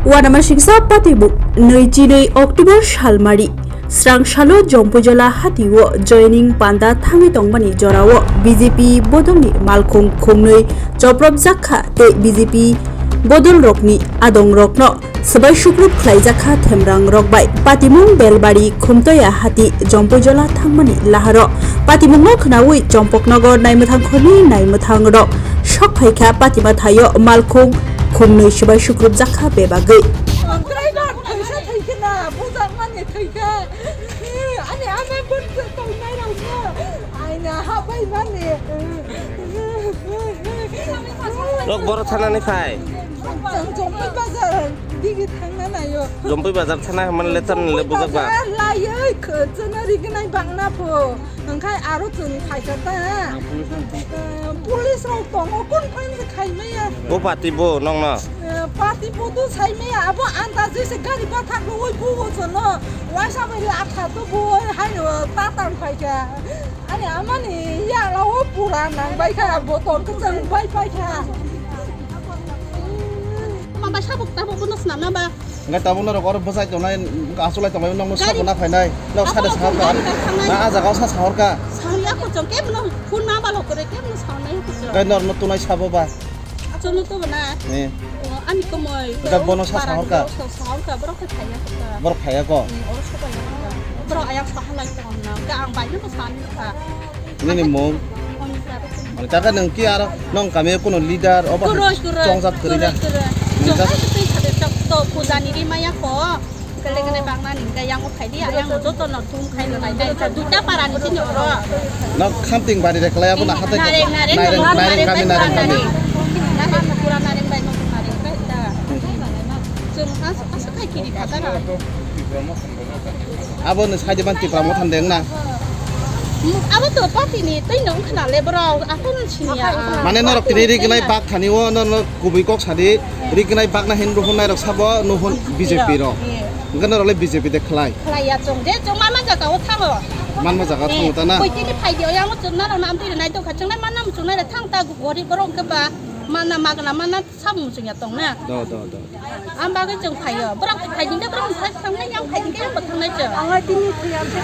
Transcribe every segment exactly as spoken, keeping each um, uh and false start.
Uanamasingsa Patibuk nui chinui October salmari srang salo Jompuijola hatio joining panda thangwi tongmani jorao B J P bodolni malkhung khungnwi choprobjak kha tei B J P bodolrokni adongrokno swbai sukrub khlaijakha themrangrok bai. Patimung Belbari Khumtoya hati Jompuijola thangmani laharo patimungno khnaui Chompoknogor naimwthangkhorni naimwthangrok sok phaikha. Patima thaio malkhung khungnwi swbai sukrubjakha bebagwi. Driver thaisa thaikhe na, bujakmani thaikhe. Ani ama bwrwkhe tongnairokno aina habaimani. Rok boro thanani phai. Chwng Jompui bazar digi thangna naio. Jompui bazar thana hwnmani le tamni le bujak ba. Bazar laioi kho-, chwngno rignai bangna pho. Hwnkhe aro chwng phaikha ta. Police rok tongo, kun phai khaimaya. Bo party bo nongno? Party bo do saimaya, abo andajwi se gari bathak rwui buo chwngno. Waisa bai lakha to buo haino tatang phaikha. Ani amani yalo pura nang bai kha, botol kwchwng bai pai kha. Ma bai sabuk tabuk bono swnamna ba? Hwnkhe tabuk norok oro bwsai tongnai, asulai tongnai, nokno sabo na phainai, nok sade sahorka. Na a jaga o sa sahorka. Sangya kuchung kebono phone ma balo kore kebono sangnai kuchung. Hwnkhe norokno tunai sabo ba? Acholo to bana. Ni. Ani komoi. Hwnkhe bono sa sahorka. Sahorka borok khe thaiya kha. Borok thaiya ko. Oro sobai ya. Borok ayang sahalai tongna. Hwnkhe ang bai no sani kha. Nini mung? Mani kaka nung ki aro nong kami kuno leader obo chongjak kwrwi na. Nung just twi sade chok to puja ni ri maya ko. Kele kele bangna ni ga yang o khai di, yang o joto no thum khai no lai dai. Duita para ni sini oro. No khamting bari re khlai abo na hatai. Nareng, nareng, nareng, nareng kami, nareng kami. Nareng pura nareng bai no nareng kai da. Chwng has has khai kiri khata na. Abo no saide ban Tipra Motha deng na. Abo to party ni tei no khna le bro, akhon sinya. Mane norok tini rignai bak thani o no, no kubui kok sadi rignai bak na hin ruhun nai rok sabo no hun B J P ro. Hwnkhe norok le B J P de khlai. Khlai ya chong je chong ma ma jaga o thango. Man ma jaga thango ta na. Koi tini phai di o yang o chong na rok na am tini nai to kha chong nai man nam chong nai thang ta gori borok ke ba man na magna man na. Sabo muchungya tong na? Do, do, do. Ang bagwi chwng phaio. Borok phai dingkhe borok phai thangnai, yang phai dingkhe yang bo thangnai chwng. Ang tini thwiya se.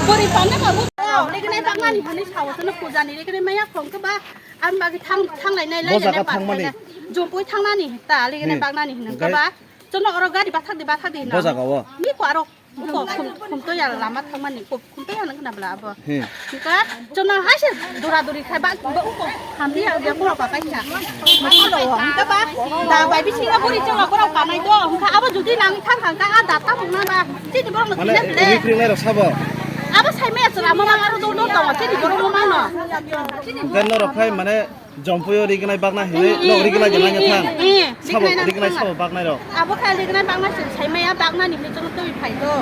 Bori panna babu. Rignai baknani hwnwi sao, sono puja ni rignai maya khong khe ba. Ang bagwi thang, thanglai nai lai. Bo jaga thangmani. Jompui thangnani ta, rignai baknani hwnwi khe ba. Sono oro gari bathak di, bathak di na. Bo jaga o. Ni ko aro Uko khum, khum to ya lama thangmani, ko khum to ya nang khna bla abo. He. Hingka, chwng hai se dura duri khai ba, ba uko hamri ya, ya kura ba kai kha. Masi lo, hingka ba, da bai bisi ya buri chwng abo rok kanai do, hingka abo judi nang thang thang ka, a da ta bung na ba, chini borok no. Mane, kine ble. Ri kri nai rok sabo. Abo sai me chwng amo ma aro do do tongo, chini borok no ma no. Hingka norok khai mane, Jompuio rignai bakna hinwi, eh, nok rignai eh, de nangya eh, thang. Eh, sabo rignai rignai thang. Sabo baknai rok. Abo khe rignai baknai se sai maya baknani hinwi chwng twi phai do.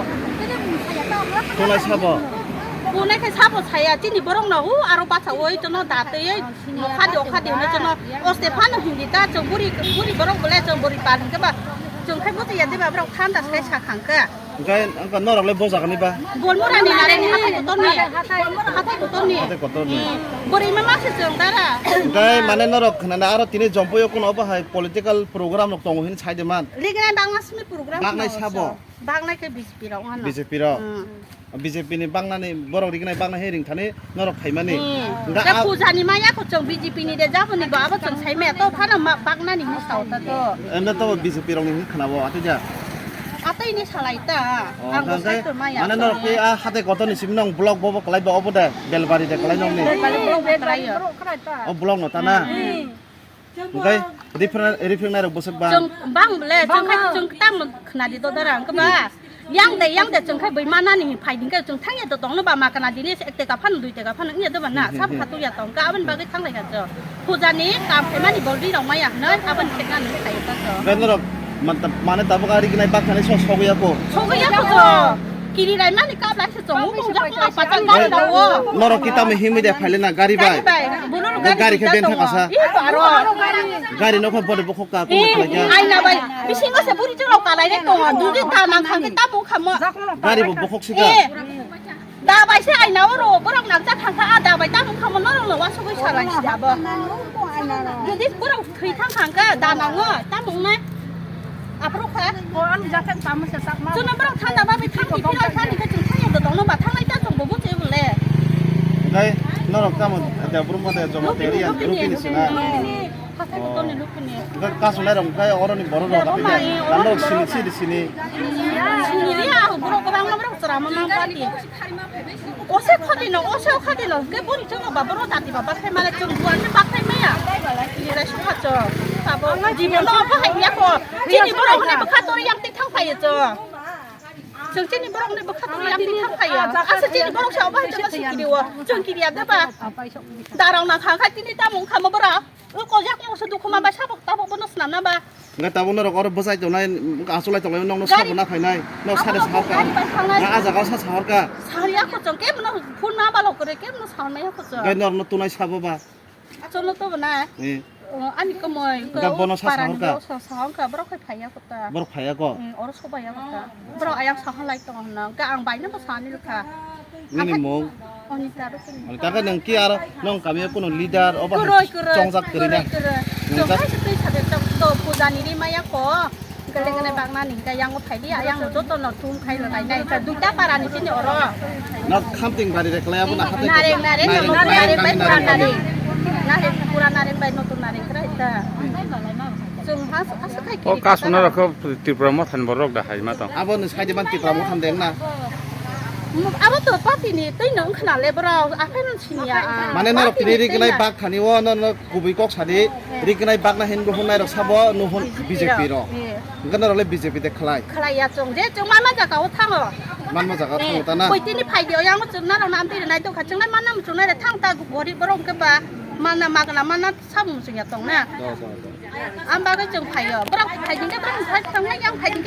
Tunai sabo. Tunai khe sabo saya chini borok no hu aro bacha oi chwng da twi oi. Okha de okha de hinwi chwng oste phano hindi ta chwng buri buri borok bole chwng buri pa hingke ba chwng khai buti ya de ba borok thanda sai sa khang khe. Hingke, hingke norok le bo jaga ni ba? Bolmura ni nareng ni hathai kotor ni. Hathai kotor ni. Hathai kotor ni. Hmm. Bwrwi ma ma se chwng dara. Hingke mane norok khna na aro tini Jompuio kuno obo hai political program rok tongo hin sai de man. Rignai bangma simi program. Baknai sabo. Baknai khe B J P rok ano. B J P rok. Hmm. B J P ni baknani borok rignai baknai he ring thani. Norok phaimani. Hmm. Hingke da a- puja ni maya ko chwng B J P ni de jabo ni ba abo chwng sai maya to phano ma baknani hinwi sao ta to. Enda to B J P rok ni hinwi khna bo atwi ja. Atwi ni salai ta. Oh, ang bo hingke sai to maya mane to norok ni. Tei a hatai kotor ni simi nong block bo bo kwlai ba obo de Belbari de kwlai nong ni. Belbari block bo kwlai yo. O block no ta na. Hmm. Hingke riphre-, riphrengnai rok bwswk bang? Chwng bang ble, chwng khai chwng tamo khna di to dara, hwnkhe ba? Yang de, yang de, chwng khai bui manani phai di, hwnkhe chwng thangya to tongno ba ma kana dini se ek teka phano, dui teka phano, wngya to ba na, hmm, hmm, sab hmm. Khatu ya tong, hwnkhe aboni bagwi thanglai kha chwng. Puja ni kam khaimani bol ri rok maya hwnwi, aboni theknani khai ta chwng. Hwnkhe norok man-, mane tabuk ari gnai bak thani so sogwi ya ko? Sogwi ya ko chwng. Kiri rai mani kap lai se chong, bung jak bung pachak gari rao. Norok kita me himwi de phaile na gari bai. Gari bai. Bono gari khe ben thang asa. Ih, aro. Gari no khe bode bokhok ka. Ih, phaikha. Aina bai. Bisingo se buri chwng rao kalai re tongo. Dudi ta nang khang ta bung khamo. Gari bo bokhok sika. Ih. Da bai se aina oro borok nang cha thang kha, a da bai ta bung khamo norok no wasugwi salai si abo. Dudi borok thwi thang khang kha da nango ta bung nai. Aphuru kha. Ko ani jaga tamo se sak ma. Chwng borok thanda ba bai thang ki phira thani khe chwng thang yong tong no ba thangnai ta chwng bo bo che bole. Dai norok tamo da brum ma da jomo teriya rupini sina. Hathai ko toni rupini. Ga kasulai rong kai oroni borok rok. Norok sini sini sini. Sini ya borok ko bang borok chwra ma ma party. Ose khati no, ose khati no, ke boni chungo ba boro dati ba bakhai male chung buan ke bakhai maya. Ni rai sukha cho. Sabo jibo no ba hai ya ko. Chini borok ne bukha tori yang tik thang phai cho. Chung chini borok ne bukha tori yang tik thang phai ya. Asa chini borok sa ba hai cho sikiri wo. Chung kiri ya da ba. Darang na kha kha tini ta mung kha mo bora. O ko jak mo se dukhu ma ba sabok tabok bono snam na ba. Ngai tabok norok oro bwsai tongnai, asulai tongnai, nokno sabo na phainai, nok sade sahor ka. Gari bai thangnai. Ngai a jaga o sa sahor ka. Sari ako chong, ke bono phone ma balok kore, ke bono sahor mai ako chong. Ngai norokno tunai sabo ba. Cholo to bana. Eh. O, ani komoi, ga bono sa sahor ka. Sa sahor ka, borok khai phai ako ta. Borok phai ako. Hmm, oro sobai ako ta. Borok ayang sahor lai tongo hwnna. Ga ang bai no sani kha. Nini mung? Onita Rukuni. Onita khe nwng ki aro nwng kami o kuno leader obo kwrwi, kwrwi, chongjak kwrwi na? Kwrwi, kwrwi. Nwng chwng jak- hai se twi sabe chwng to puja ni ri maya ko. Gele gele bang nani ga yang o phai di, yang o joto no thum khai rw nai nai. Duita para ni chini oro. No khamting bari re klai abo na hate. Nareng, nareng, nareng, nareng, nareng bai pura nareng. Nareng, pura nareng bai notun nareng krai ta. Chwng has, has khai. O kiri kasuna rok Tripura mothan borok da hai ma tong. Abo ni side ban Tripura mothan deng na. Abo to party ni twi no wngkhna le borok, aphai no siniya, ah. Mane norok tini ri gwnai bak thani o, no, no, kubui kok sadi, ri gwnai bak na hin bo hwn nai rok sabo, no hwn B J P rok. Eh. Hwnkhe norok le B J P de khlai. Khlai ya chwng, je chwng manma jaga o thango. Manma jaga o thango ta na? Koi tini phai di, o yang chwng na rok na amtwi nai tongkha, chwng nai manna chwng nai thang ta gorib borok hwnkhe ba, manna magna manna samung chwng ya tong na. Do, do, do. Am bagwi chwng phai o, borok phai di, borok phai thang nai yang phai di.